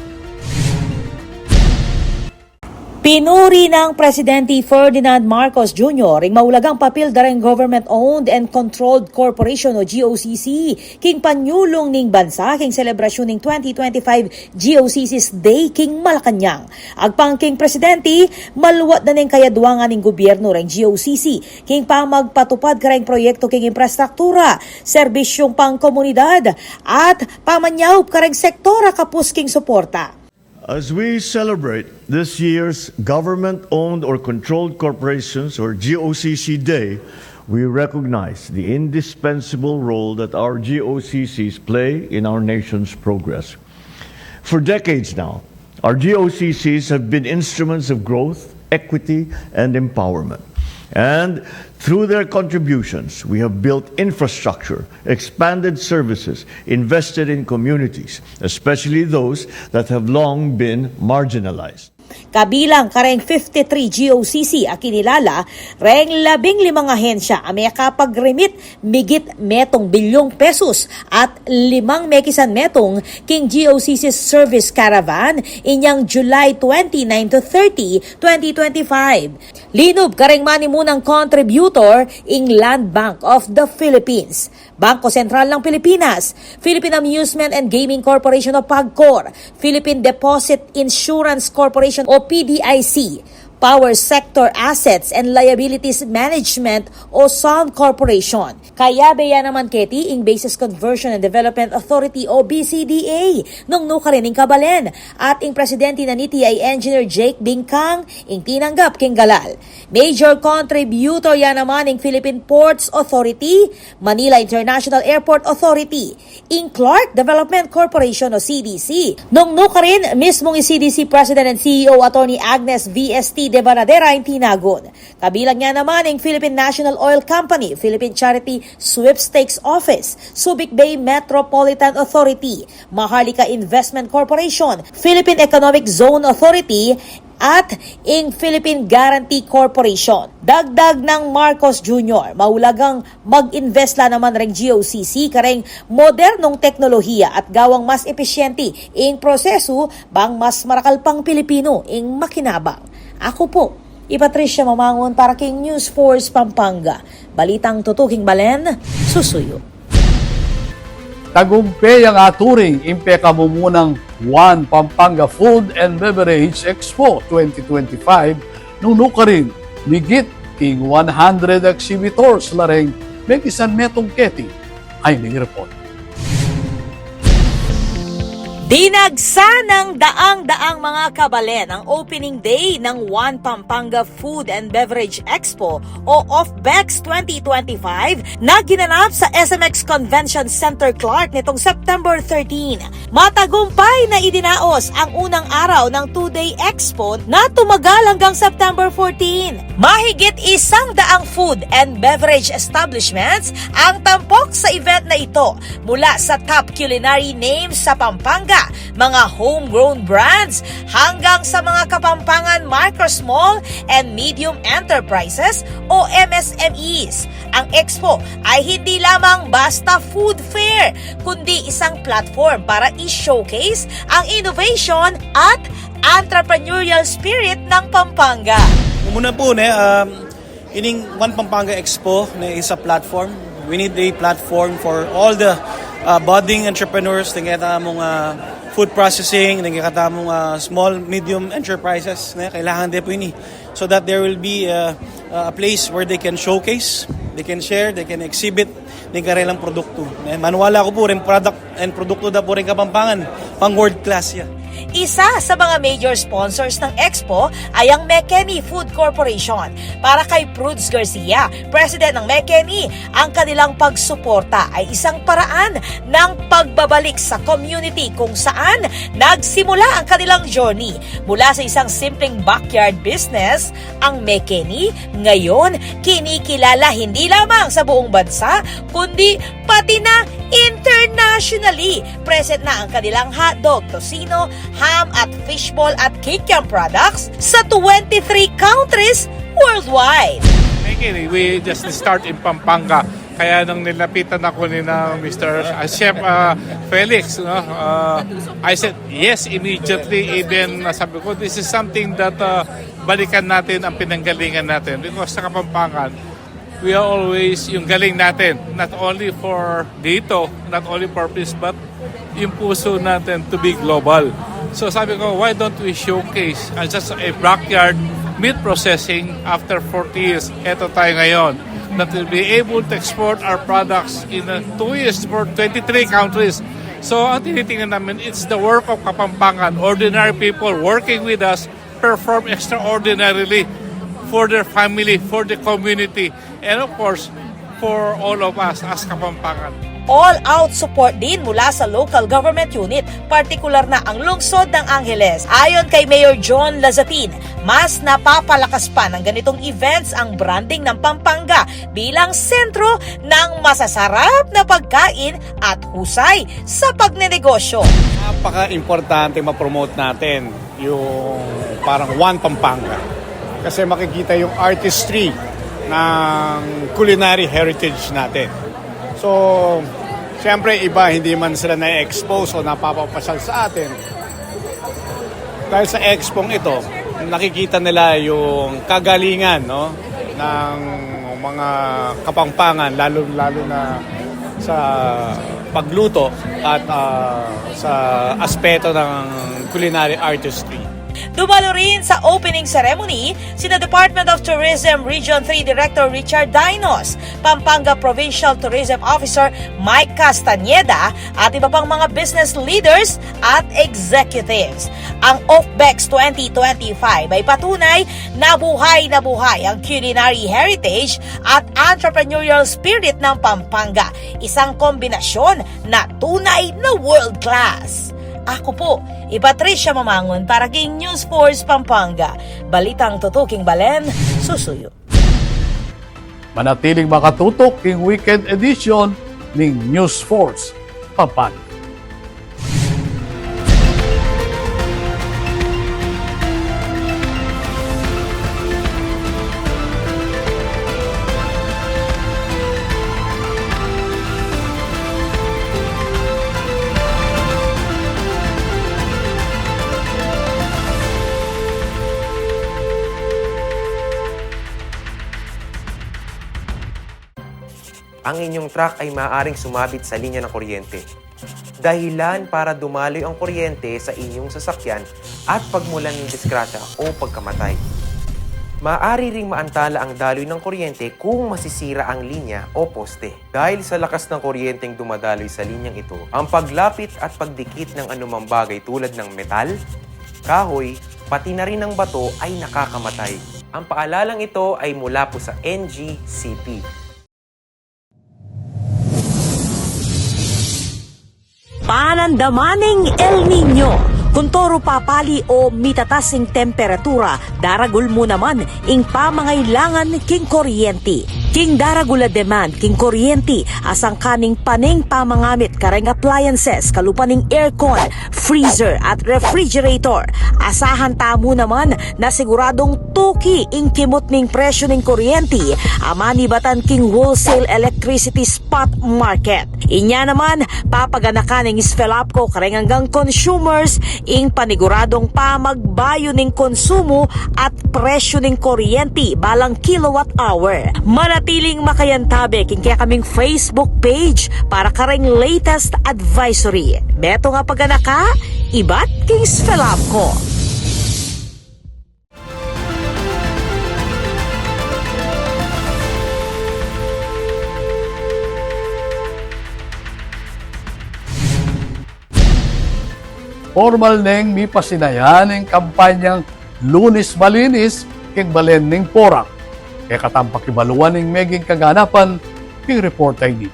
Pinuri nang Presidente Ferdinand Marcos Junior ing maulagang papil da reng government-owned and controlled corporation o G O C C king panyulung ning bansa king selebrasyun ning twenty twenty-five G O C C's Day king Malacañang. Agpang king Presidente, maluat da neng kayaduangan ning gubyernu reng G O C C king pamagpatupad kareng proyektu king imprastruktura, serbisyung pangkomunidad, at pamanyaup kareng sektor a kapus king suporta. As we celebrate this year's government-owned or controlled corporations or G O C C Day, we recognize the indispensable role that our G O C Cs play in our nation's progress. For decades now, our G O C Cs have been instruments of growth, equity, and empowerment. And through their contributions, we have built infrastructure, expanded services, invested in communities, especially those that have long been marginalized. Kabilang kareng fifty-three G O C C a kinilala, reng labing limang ahensya a mekapag-remit migit metung bilyung pesus at limang mekisan metung king G O C C Service Caravan inyang July twenty-nine to thirty, twenty twenty-five. Linub kareng manimunang contributor ing Land Bank of the Philippines, Bangko Sentral ng Pilipinas, Philippine Amusement and Gaming Corporation o PAGCOR, Philippine Deposit Insurance Corporation o P D I C, Power Sector Assets and Liabilities Management o SALM Corporation. Kayabe ya naman keti ing Bases Conversion and Development Authority o B C D A, nung nukarin ing kabalen, at ing presidente na niti a i Engineer Jake Bingkang ing tinanggap king galal. Major contributor ya naman ing Philippine Ports Authority, Manila International Airport Authority, ing Clark Development Corporation o C D C. Nung nukarin, mismung i C D C President and C E O Attorney Agnes V S T Devanadera ing tinagun. Kabilang ya naman ing Philippine National Oil Company, Philippine Charity Sweepstakes Office, Subic Bay Metropolitan Authority, Maharlika Investment Corporation, Philippine Economic Zone Authority, at ing Philippine Guarantee Corporation. Dagdag nang Marcos Junior, maulagang mag-invest la naman reng G O C C kareng modernong teknolohiya at gawang mas episyente ing prosesu bang mas marakal pang Pilipino ing makinabang. Aku pu i Patricia Mamangun para king News Force Pampanga. Balitang tutu king balen, susuyu. Tagumpe yang aturing ing pekamumunang One Pampanga Food and Beverage Expo twenty twenty-five, nung nukarin, migit king one hundred exhibitors la reng mekisan metung keti. Ayni ing report. Dinagsa nang daang-daang mga kabalen ang opening day ng One Pampanga Food and Beverage Expo o OFBEX twenty twenty-five na ginanap sa S M X Convention Center Clark nitong September thirteen. Matagumpay na idinaos ang unang araw ng two-day expo na tumagal hanggang September fourteen. Mahigit isang daang food and beverage establishments ang tampok sa event na ito, mula sa top culinary names sa Pampanga, mga homegrown brands, hanggang sa mga Kapampangan micro, small, and medium enterprises o M S M Es. Ang expo ay hindi lamang basta food fair, kundi isang platform para i-showcase ang innovation at entrepreneurial spirit ng Pampanga. Muna pu, ne, um, ining One Pampanga Expo, ne, is a platform We need a platform for all the uh, budding entrepreneurs, deng kekatamung uh, food processing, deng kekatamung uh, small, medium enterprises. Ne? Kailangan de pu ini. So that there will be uh, a place where they can showcase, they can share, they can exhibit deng karelang produktu. Ne? Maniwala ku pu, deng product and produktu da pu reng Kapampangan, pang world class ya. Isa sa mga major sponsors ng Expo ay ang McKinney Food Corporation. Para kay Prudes Garcia, president ng McKinney, ang kanilang pagsuporta ay isang paraan ng pagbabalik sa community kung saan nagsimula ang kanilang journey mula sa isang simpleng backyard business. Ang McKinney ngayon kinikilala hindi lamang sa buong bansa, kundi pati na internationally. Present na ang kanilang hotdog, tocino, ham at fishball at kikiam products sa twenty-three countries worldwide. Thank you. We just start in Pampanga. Kaya nung nilapitan ako ni na Mister uh, Chef uh, Felix, no, uh, I said yes immediately. Even uh, sabi ko, this is something that uh, balikan natin ang pinanggalingan natin because sa Kapampangan, we are always yung galing natin, not only for dito, not only for peace, but yung puso natin to be global. So sabi ko, why don't we showcase uh, just a backyard meat processing after forty years? Eto tayo ngayon that will be able to export our products in uh, two years for twenty-three countries. So ang tinitingnan namin, it's the work of Kapampangan, ordinary people working with us, perform extraordinarily for their family, for the community, and of course, for all of us as Kapampangan. All-out support din mula sa local government unit, partikular na ang lungsod ng Angeles. Ayon kay Mayor John Lazatin, mas napapalakas pa ng ganitong events ang branding ng Pampanga bilang sentro ng masasarap na pagkain at husay sa pagnenegosyo. Napaka-importante ma-promote natin yung parang One Pampanga. Kasi makikita yung artistry ng culinary heritage natin. So, siyempre iba hindi man sila na-expose o napapapasyal sa atin. Dahil sa expong ito, nakikita nila yung kagalingan, no, ng mga Kapampangan, lalo-lalo na sa pagluto at ah, sa aspeto ng culinary artistry. Dumalo rin sa opening ceremony sina Department of Tourism Region three Director Richard Dinos, Pampanga Provincial Tourism Officer Mike Castañeda at iba pang mga business leaders at executives. Ang OFBEX twenty twenty-five ay patunay na buhay na buhay ang culinary heritage at entrepreneurial spirit ng Pampanga, isang kombinasyon na tunay na world class. Ako po, i Patricia Mamangon para king News Force Pampanga. Balitang tutuking balen, susuyu. Manatiling makatutok king weekend edition ning News Force Pampanga. Ang inyong truck ay maaaring sumabit sa linya ng kuryente. Dahilan para dumaloy ang kuryente sa inyong sasakyan at pagmulan ng disgrasya o pagkamatay. Maaari ring maantala ang daloy ng kuryente kung masisira ang linya o poste. Dahil sa lakas ng kuryenteng dumadaloy sa linyang ito, ang paglapit at pagdikit ng anumang bagay tulad ng metal, kahoy, pati na rin ang bato ay nakakamatay. Ang paalalang ito ay mula po sa N G C P. Panandaman ning El Niño. Kuntoru papali o mitatas ing temperatura, daragul mu naman ing pamangailangan king kuryenti. King daragul a demand king kuryenti, asangkan ning paneng pamangamit kareng appliances, kalupa ning aircon, freezer at refrigerator. Asahan tamu naman na siguradung tuki ing kimut ning presyu ning kuryenti a manibatan king wholesale electricity spot market. Inya naman, papaganakan ning SFELAPCO kareng anggang consumers ing paniguradung pamagbayu ning konsumu at presyu ning kuryenti balang kilowatt hour. Manatiling makayantabe king kekaming Facebook page para kareng latest advisory. Metung a paganaka, ibat king SFELAPCO. Pormal neng mipasinayan ing kampanyang Lunes Malinis king balen ning Porac. Kekatang pakibaluan ing meging kaganapan king report a ini.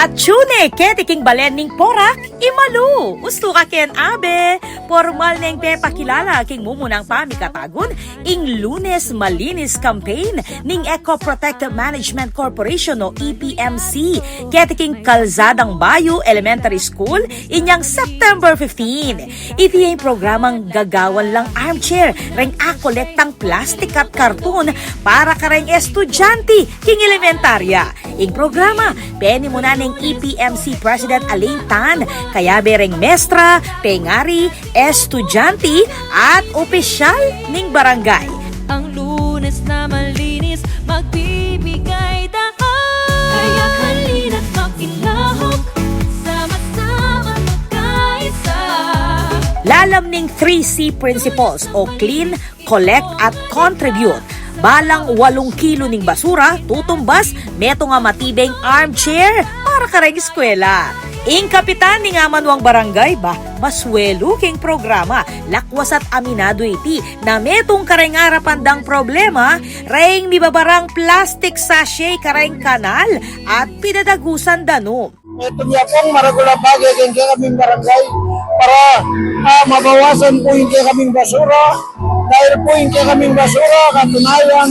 Atsu ne keti king balen ning Porac, imalu! Ustu ka ken, abe! Pormal neng pepakilala king mumunang pamikatagun ing Lunes Malinis campaign ning Eco Protective Management Corporation o E P M C keti king Kalsadang Bayu Elementary School inyang September fifteen. Iti ya ing programang gagawan lang armchair reng akolektang plastik at karton para kareng estudyante king elementarya. Ing programa penimunan neng E P M C President Elaine Tan, kayabe reng mestra, pengari, estudyante, at opisyal ning barangay. Ang Lunes na malinis, magbibigay daan. Kaya halina't makilahok, sama-sama magkaisa. Lalam ning three C principles o clean, collect at contribute. Balang walung kilo ning basura tutumbas, metung a matibeng armchair para kareng eskwela. Ing kapitan ning amanuang barangay ba, maswelu king programa, lakwas at aminadu iti na metung kareng arapan dang problema reng mibabarang plastik sachet kareng kanal at pidadagusan danum. Metung ya pung maragul a bage king kekaming barangay para, ah, mabawasan pu ing kekaming basura. Dahil pu ing kekaming basura, katunayan,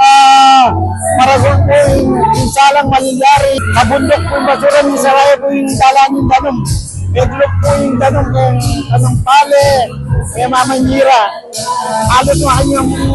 ah, maragul pu ing, ing salang malilyari. Kabunduk pu ing basura, ning saraya pu ing dalan ning danum. Megluk pu ing danum keng, keng pale, keng mamanyira. Alut na kanyang pu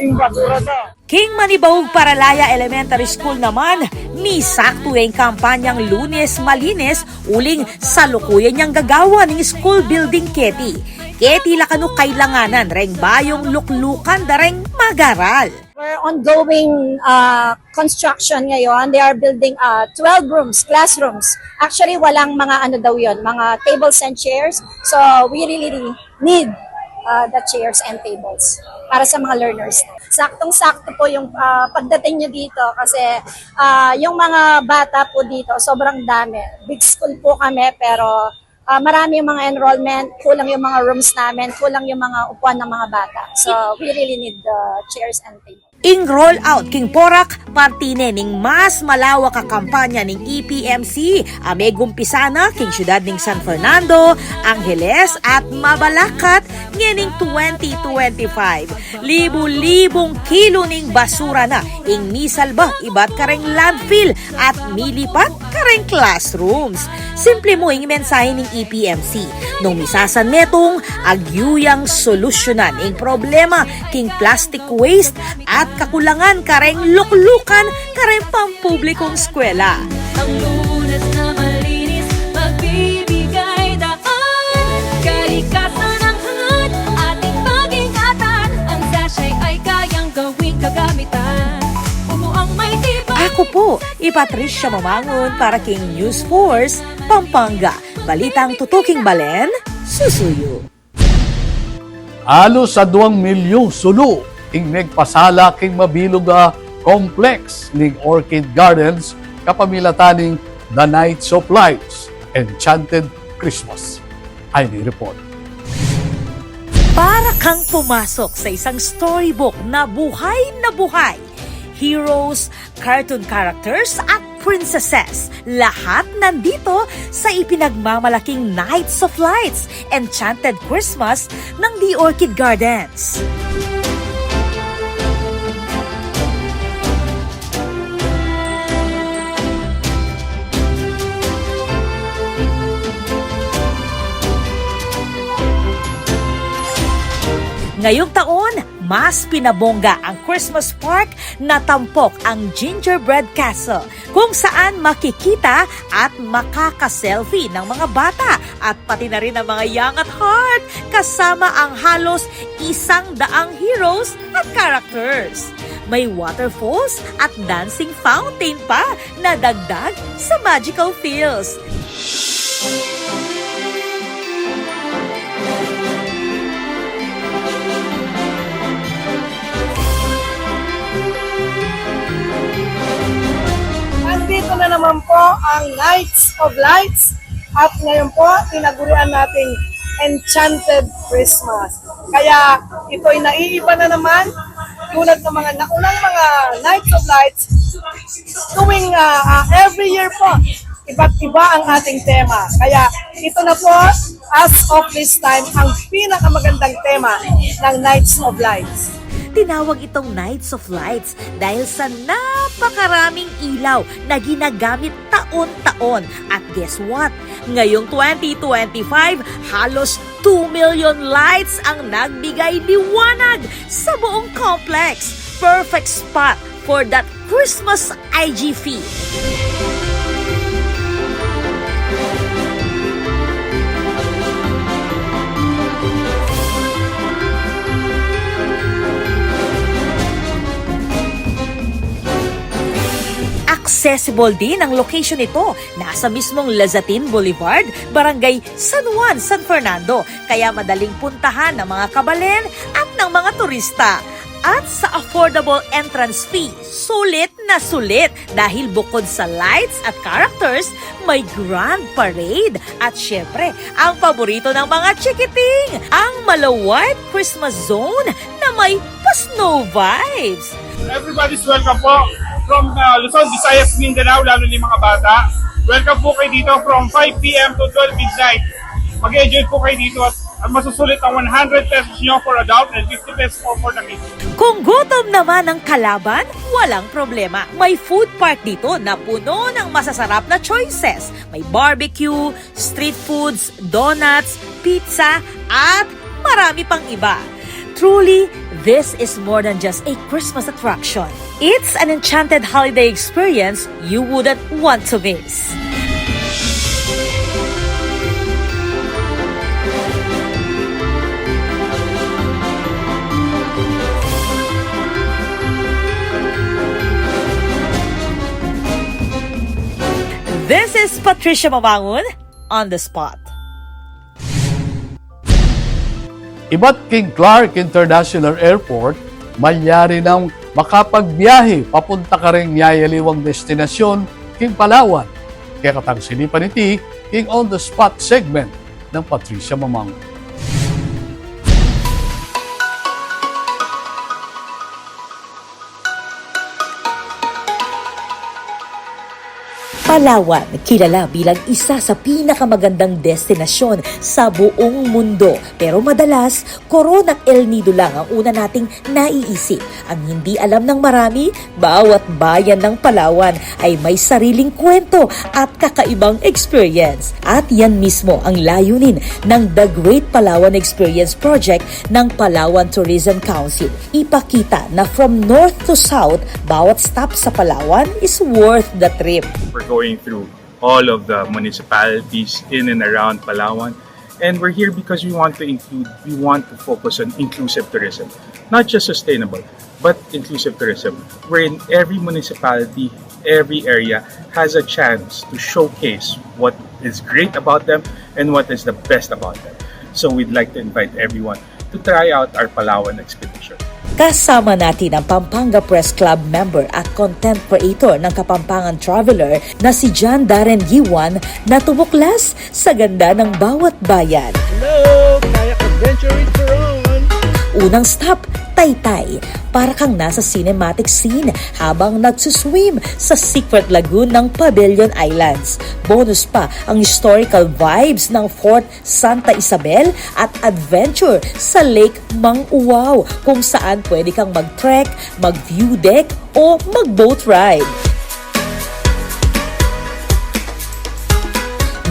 ing basura ta. King Manibaug Paralaya Elementary School naman, misaktu ing kampanyang Lunes Malinis uling salukuyan yang gagawan ing school building keti. Keti la kanu kailanganan reng bayung luklukan da reng mag-aral. We're ongoing, uh, construction ngayon. They are building, uh, twelve rooms, classrooms. Actually, walang mga ano daw yun, mga tables and chairs. So, we really need, uh, the chairs and tables para sa mga learners. Saktong-sakto po yung, uh, pagdating nyo dito kasi, uh, yung mga bata po dito, sobrang dami. Big school po kami, pero, uh, marami yung mga enrollment, kulang yung mga rooms namin, kulang yung mga upuan ng mga bata. So, we really need the chairs and tables. Ing roll out king Porac, parti ne ning mas malawak a kampanya ning E P M C a megumpisa na king syudad ning San Fernando, Angeles, at Mabalacat ngening twenty twenty-five. Libu-libung kilo ning basura na ing misalba ibat kareng landfill at milipat kareng classrooms. Simple mu ing mensahe ning E P M C. Nung misasan metung, agyu yang solusyunan ing problema king plastic waste at kakulangan kareng luklukan kareng pampublikong eskwela. Ang Lunes na malinis, magbibigay daan. Kalikasan ang hangat, ating pag-ingatan. Ang sachet ay kayang gawing kagamitan. Upo ang may tibay. Aku pu, i Patricia Mamangun para king News Force Pampanga. Balitang tutuking balen, susuyu. Alus aduang milyung sulu ing megpasala king mabilug a complex ning Orchid Gardens kapamilatan ning The Knights of Lights, Enchanted Christmas. Ay ni report. Para kang pumasok sa isang storybook na buhay na buhay. Heroes, cartoon characters, at princesses. Lahat nandito sa ipinagmamalaking Knights of Lights, Enchanted Christmas ng The Orchid Gardens. Ngayong taon, mas pinabongga ang Christmas Park na tampok ang Gingerbread Castle, kung saan makikita at makaka-selfie ng mga bata at pati na rin ang mga young at heart, kasama ang halos isang daang heroes at characters. May waterfalls at dancing fountain pa na dagdag sa magical feels. Andito na naman po ang Knights of Lights at ngayon po, tinagurian nating Enchanted Christmas. Kaya ito'y naiiba na naman tulad ng mga naunang mga Knights of Lights. Tuwing, ah, ah, every year po, iba't iba ang ating tema. Kaya ito na po, as of this time, ang pinakamagandang tema ng Knights of Lights. Tinawag itong Knights of Lights dahil sa napakaraming ilaw na ginagamit taon-taon. At guess what? Ngayong twenty twenty-five, halos two million lights ang nagbigay liwanag sa buong complex. Perfect spot for that Christmas I G feast. Accessible din ang location nito. Nasa mismong Lazatin Boulevard, Barangay San Juan, San Fernando, kaya madaling puntahan ng mga kabalen at ng mga turista. At sa affordable entrance fee, sulit na sulit dahil bukod sa lights at characters, may grand parade at syempre, ang paborito ng mga chikiting, ang Malo White Christmas Zone na may pa-snow vibes. Everybody's welcome po. From, uh, Luzon, Visayas, Mindanao, lalo na yung mga bata. Welcome po kayo dito from five p m to twelve midnight. Mag-enjoy po kayo dito at, at masusulit ang one hundred pesos nyo for adult and fifty pesos po for the kids. Kung gutom naman ang kalaban, walang problema. May food park dito na puno ng masasarap na choices. May barbecue, street foods, donuts, pizza, at marami pang iba. Truly, this is more than just a Christmas attraction. It's an enchanted holiday experience you wouldn't want to miss. This is Patricia Mamangun on the spot. Ibat king Clark International Airport, malyari nang makapagbiyahe papunta karing yayaliwang destinasyon king Palawan. Kekatang sinipan iti king On the Spot segment nang Patricia Mamangun. Palawan, kilala bilang isa sa pinakamagandang destinasyon sa buong mundo. Pero madalas, Corona at El Nido lang ang una nating naiisip. Ang hindi alam ng marami, bawat bayan ng Palawan ay may sariling kwento at kakaibang experience. At yan mismo ang layunin ng The Great Palawan Experience Project ng Palawan Tourism Council. Ipakita na from north to south, bawat stop sa Palawan is worth the trip. We're going through all of the municipalities in and around Palawan. And we're here because we want to include, we want to focus on inclusive tourism. Not just sustainable, but inclusive tourism, wherein every municipality, every area has a chance to showcase what is great about them and what is the best about them. So we'd like to invite everyone to try out our Palawan expedition. Kasama natin ang Pampanga Press Club member at content creator ng Kapampangan Traveler na si John Darren Guiuan na tumuklas sa ganda ng bawat bayan. Hello! Kayak Adventure is for all! Unang stop, Taytay. Para kang nasa cinematic scene habang nagsuswim sa secret lagoon ng Pabellon Islands. Bonus pa ang historical vibes ng Fort Santa Isabel at adventure sa Lake Mang Uwao, kung saan pwede kang mag-trek, mag-view deck, o mag-boat ride.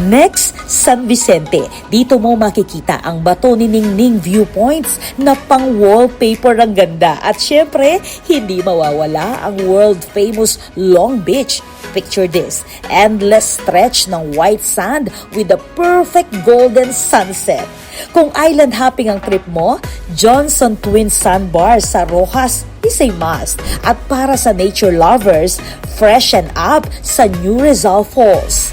Next, San Vicente. Dito mo makikita ang Bato ni Ningning viewpoints na pang wallpaper ang ganda. At syempre, hindi mawawala ang world famous Long Beach. Picture this, endless stretch ng white sand with the perfect golden sunset. Kung island hopping ang trip mo, Johnson Twin Sandbar sa Roxas is a must. At para sa nature lovers, freshen up sa New Rizal Falls.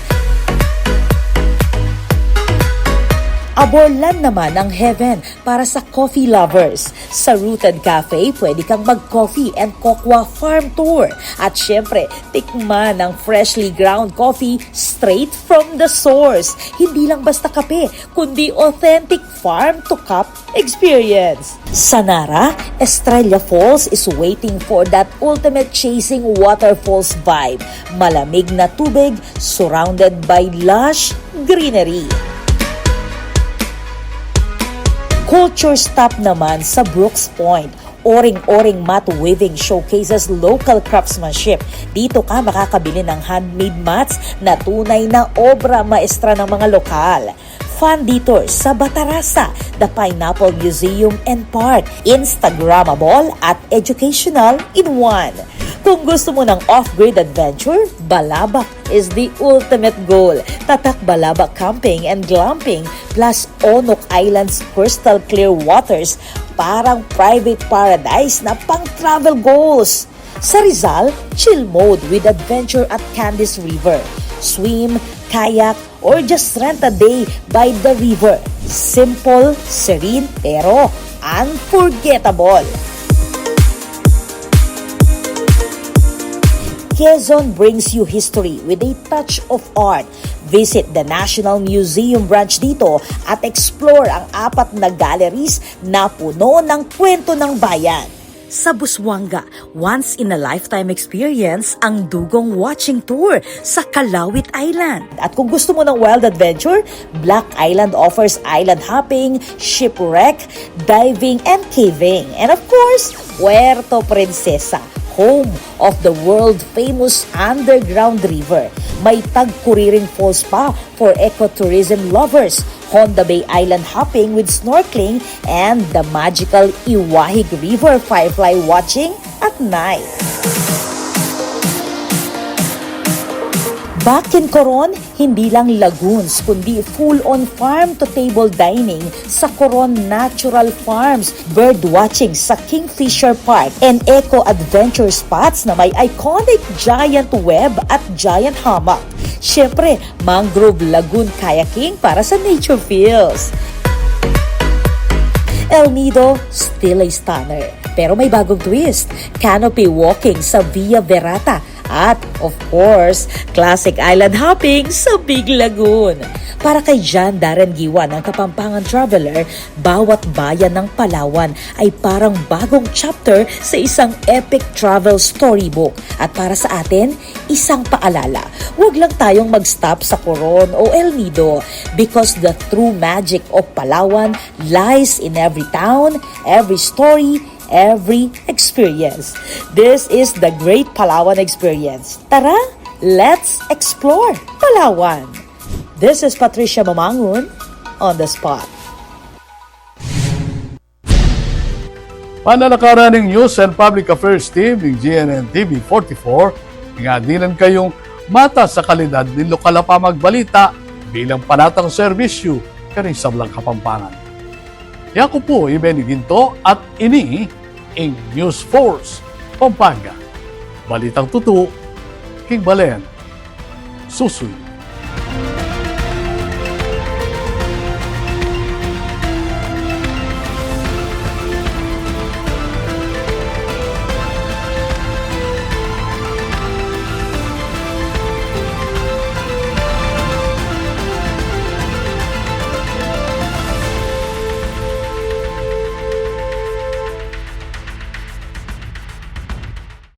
Aborlan naman ang heaven para sa coffee lovers. Sa Rooted Cafe, pwede kang mag-coffee and cocoa farm tour. At syempre, tikman ang freshly ground coffee straight from the source. Hindi lang basta kape, kundi authentic farm to cup experience. Sa Nara, Estrella Falls is waiting for that ultimate chasing waterfalls vibe. Malamig na tubig, surrounded by lush greenery. Culture stop naman sa Brooks Point. Oring-oring mat weaving showcases local craftsmanship. Dito ka makakabili ng handmade mats na tunay na obra maestra ng mga lokal. Fun detour sa Batarasa, the Pineapple Museum and Park. Instagrammable at educational in one. Kung gusto mo ng off-grid adventure, Balabac is the ultimate goal. Tatak Balabac Camping and Glamping plus Onok Island's crystal clear waters, parang private paradise na pang travel goals. Sa Rizal, chill mode with adventure at Candies River. Swim, kayak, or just rent a day by the river. Simple, serene, pero unforgettable. Quezon brings you history with a touch of art. Visit the National Museum branch dito at explore ang apat na galleries na puno ng kwento ng bayan. Sa Busuanga, once in a lifetime experience ang dugong watching tour sa Calauit Island. At kung gusto mo ng wild adventure, Black Island offers island hopping, shipwreck, diving, and caving. And of course, Puerto Princesa, home of the world-famous underground river. May tagkuriring falls pa for ecotourism lovers, Honda Bay Island hopping with snorkeling, and the magical Iwahig River firefly watching at night. Back in Coron, hindi lang lagoons, kundi full-on farm-to-table dining sa Coron Natural Farms, bird watching sa Kingfisher Park, and eco-adventure spots na may iconic giant web at giant hammock. Siyempre, mangrove lagoon kayaking para sa nature feels. El Nido, still a stunner. Pero may bagong twist. Canopy walking sa Via Ferrata. At, of course, classic island hopping sa Big Lagoon. Para kay John Darren Giwan ng Kapampangan Traveler, bawat bayan ng Palawan ay parang bagong chapter sa isang epic travel storybook. At para sa atin, isang paalala, huwag lang tayong mag-stop sa Coron o El Nido, because the true magic of Palawan lies in every town, every story, every experience. This is the Great Palawan Experience. Tara, let's explore Palawan! This is Patricia Mamangun on the spot. Panalakaran ning News and Public Affairs Team ning G N N T V forty-four, nga dinan kayung matas a kalidad ning lokal a pamagbalita bilang panatang serbisyu karing sablang Kapampangan. Yaku pu i Benny Ginto at ini ing News Force Pampanga. Balitang tutu king balen susuyu.